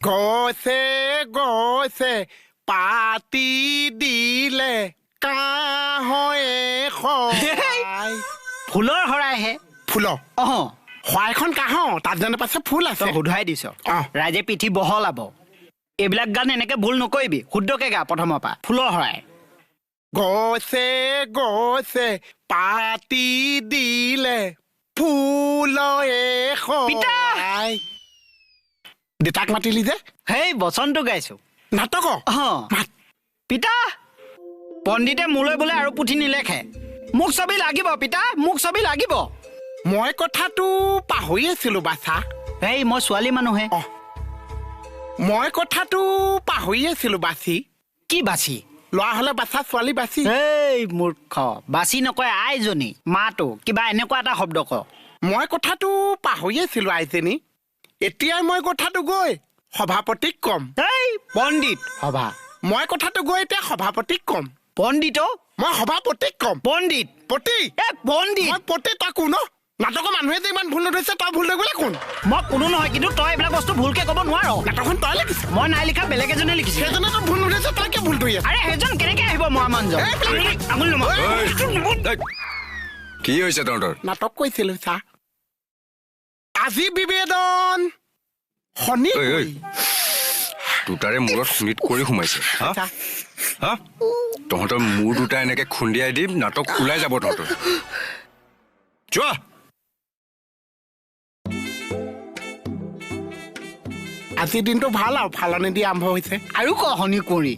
গছে গছে পাতি দিলে কাঁহয়ে শৰাই। ফুলৰ শৰাইহে। ফুলৰ? অহ। শৰাইখন কাঁহ, তাত জানো পাছে ফুল আছে। তই সোধাই দিছ। অহ। ৰাইজে পিঠি বহলাব। এইবিলাক গান এনেকে ভুল নকৰিবি, শুদ্ধকে গা প্ৰথমৰ পৰা। ফুলৰ শৰাই। গছে গছে পাতি দিলে ফুলয়ে পিতা! শৰাই। দেউতাক মাতিলি যে? সেই বচনটো গাইছো। নাটক? অহ। মাত। পিতা, পণ্ডিতে মোলৈ বোলে আৰু পুথি নিলেখে। মোক ছবি লাগিব পিতা, মোক ছবি লাগিব। মই কথাটো পাহৰি আছিলো বাছা। এই মই ছোৱালী মানুহে। অহ। মই কথাটো পাহৰি আছিলো বাচি। কি বাচি? ল'ৰা হলে বাচা, ছোৱালী বাচি। এই মূৰ্খ, বাচি নকয় আইজনী, মাটো কিবা এনেকুৱা এটা শব্দ ক। মই কথাটো পাহৰি আছিলো আইজনী। এতিয়াই মই কথাটো গৈ সভাপতিক কম। এই পণ্ডিত সভা। মই কথাটো গৈ এতিয়া সভাপতিক কম। পণ্ডিত? মই সভাপতিক কম। পণ্ডিত। পতি? এ পণ্ডিত। মই পতি, তই কোন অ? নাটকৰ মানুহে যে ইমান ভুল নধৰিছে, তই ভুল ধৰিবলৈ কোন? মই কোনো নহয়, কিন্তু তই এইবিলাক বস্তু ভুলকে ক'ব নোৱাৰ। নাটকখন তই লিখিছ? মই নাই লিখা, বেলেগ এজনে লিখিছে। সেইজনে তো ভুল নধৰিছে, তই কিয় ভুল ধৰি আছ? আৰে সেইজন কেনেকে আহিব মৰা মানুহজন? এই, আঙুলি, আঙুলি নমা। ঐ, ঐ, কি হৈছে তহঁতৰ? নাটক কৰিছিলো চা। আজি বিবেদন শনি। ঐ, ঐ। দুটাৰে মূৰত শোণিত কৰি সোমাইছে। হা? চা। হা? তহঁতৰ মূৰ দুটা এনেকে খুন্দিয়াই দিম, নাটক ওলাই যাব তহঁতৰ। যোৱা। আজিৰ দিনটো ভাল আৰু, ফালনি দি আৰম্ভ হৈছে। আৰু ক শনি কুঁৱৰী।